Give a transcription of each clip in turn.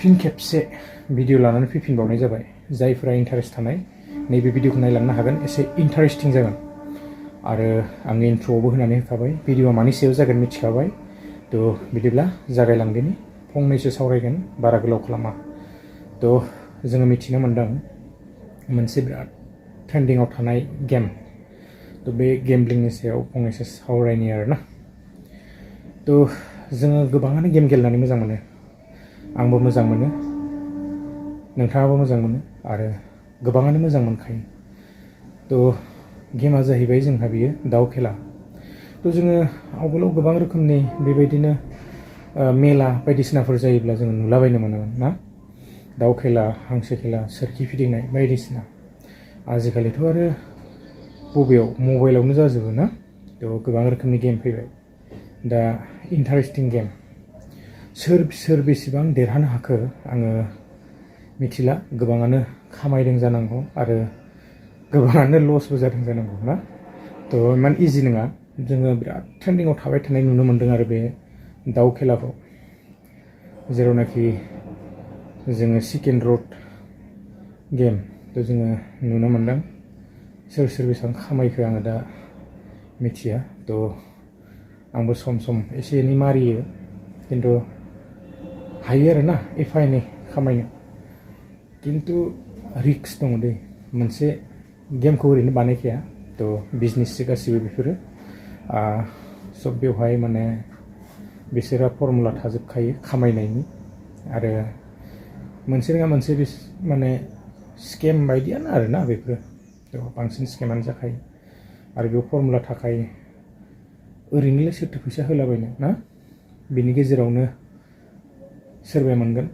फिन खेबसे भिडिअ लानानै फैफिनबावनाय जाबाय जायफोरा इन्टारेस्ट थानाय नैबे भिडिअखौ नायलांनो हागोन एसे इन्टारेस्टिं जागोन आरो आंनि इन्ट्र'आवबो होनानै होखाबाय भिडिअआ मानि सायाव जागोन मिथिखाबाय थ' बिदिब्ला जागायलांदिनि फंनैसो सावरायगोन बारा गोलाव खालामा थ' जोङो मिथिनो मोन्दों मोनसे बिराद ट्रेन्डिंआव थानाय गेम थ' बे गेमलिंनि सायाव फंनैसो सावरायनि आरोना थ' जोङो गोबाङानो गेम गेलेनानै मोजां मोनो आंबो मोजां मोनो नोंथाङाबो मोजां मोनो आरो गोबाङानो मोजां मोनखायो थ' गेमा जाहैबाय जोंहा बियो दाउ खेला थ' जोङो आवगोलाव गोबां रोखोमनि बेबायदिनो मेला बायदिसिनाफोर जायोब्ला जोङो नुलाबायनो मोनोमोन ना दाउ खेला हांसो खेला सोरखि फिदिंनाय बायदिसिना आजिखालिथ' आरो बबेयाव मबाइलावनो जाजोबो ना थ' गोबां रोखोमनि गेम फैबाय दा इन्टारेस्टिं गेम सोर बेसेबां देरहानो हाखो आङो मिथिला गोबाङानो खामायदों जानांगौ आरो गोबाङानो लसबो जादों जानांगौ ना थ' इमान इजि नङा जोङो बिराद ट्रेन्डिंआव थाबाय थानाय नुनो मोन्दों आरो बे दाउ खेलाखौ जेरावनाखि जोङो चिकेन रड गेम थ' जोङो नुनो मोन्दों सोर बेसेबां खामायखो आङो दा मिथिया थ' आंबो सम सम एसे एनै मारियो खिन्थु हायो आरोना एफा एनै खामायनो खिन्थु रिक्स दङ दै मोनसे गेमखौ ओरैनो बानायखाया थ' बिजनेससो गासिबो बेफोरो सब बेवहाय माने बिसोरहा फर्मुला थाजोबखायो खामायनायनि आरो मोनसे नङा मोनसे माने स्केम बायदियानो आरोना बेफोरो थ' बांसिन स्केमानो जाखायो आरो बेयाव फर्मुला थाखायो ओरैनोलाय सोरथो फैसा होलाबायनो ना बिनि गेजेरावनो सोरबाया मोनगोन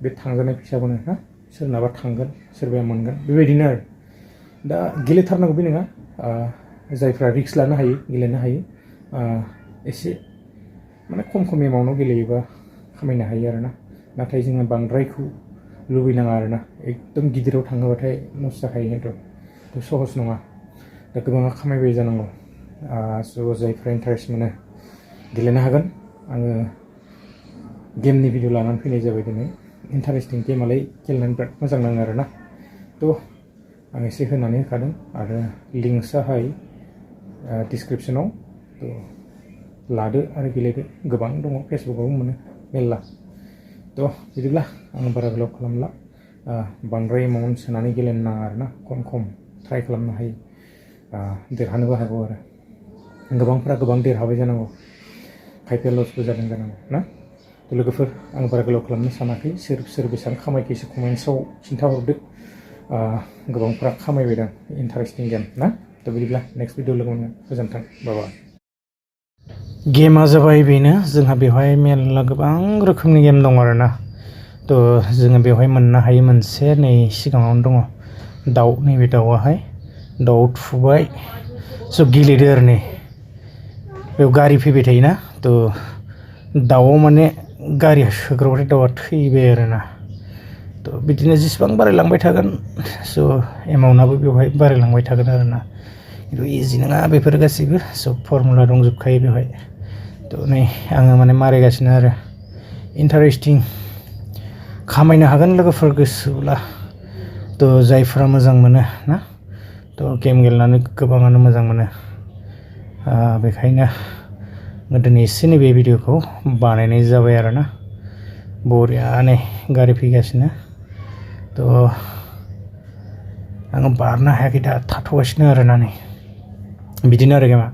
बे थांजानाय फैसाखौनो ना सोरनाबा थांगोन सोरबाया मोनगोन बेबायदिनो आरो दा गेलेथारनांगौ बे नङा जायफ्रा रिक्स लानो हायो गेलेनो हायो एसे माने खम एमाउन्टआव गेलेयोबा खामायनो हायो आरोना नाथाय जोङो बांद्रायखौ लुबैनाङा आरोना एकदम गिदिराव थाङोबाथाय लस जाखायो थ' सहस नङा दा गोबाङा खामायबाय जानांगौ स' जायफ्रा इन्टारेस्ट मोनो गेलेनो हागोन आङो गेमनि भिडिअ लानानै फैनाय जाबाय दिनै इन्टारेस्टिं गेमालाय गेलेनानै बिराद मोजां नाङो आरोना थ' आं एसे होनानै होखादों आरो लिंक्सआहाय डिसक्रिपसनाव थ' लादो आरो गेलेदो गोबां दङ फेसबुकआवबो मोनो मेरला थ' बिदिब्ला आं बारा गोलाव खालामला बांद्राय एमाउन्ट सोनानै गेलेनो नाङा आरोना खम ट्राइ खालामनो हायो देरहानोबो हागौ आरो गोबांफ्रा गोबां देरहाबाय जानांगौ खायफाया लसबो जादों जानांगौ ना थ' लोगोफोर आं बारा गोलाव खालामनो सानाखै सोर बेसेबां खामायखो एसे कमेन्ट्सआव खिन्थाहरदो गोबांफ्रा खामायबाय दं इन्टारेस्टिं गेम ना थ' बिदिब्ला नेक्स्ट भिडिअ लोगो मोनगोन गोजोन्थों बाबा गेमा जाबाय बेनो जोंहा बेवहाय मेरला गोबां रोखोमनि गेम दं आरोना थ' जोङो बेवहाय मोननो हायो मोनसे नै सिगाङावनो दङ दाउ नैबे दाउआहाय दाउ थुबाय स' गेलेदो आरो नै बेयाव गारि फैबाय थायोना थ' दाउआव माने गारिया सोग्राबाथाय दाउआ थैबाय आरोना थ' बिदिनो जेसेबां बारायलांबाय थागोन स' एमाउन्टआबो बेवहाय बारायलांबाय थागोन आरोना खिन्थु इजि नङा बेफोर गासैबो सब फर्मुला दंजोबखायो बेवहाय थ' नै आङो माने मारायगासिनो आरो इन्टारेस्टिं खामायनो हागोन लोगोफोर गोसोब्ला थ' जायफ्रा मोजां मोनो ना थ' गेम गेलेनानै गोबाङानो मोजां मोनो बेखायनो दिनै एसे नैबे भिडिअखौ बानायनाय जाबाय आरोना बरियानो गारि फैगासिनो थ' आङो बारनो हायाखै दा थाथ'गासिनो आरोना नै बिदिनो आरो गेमा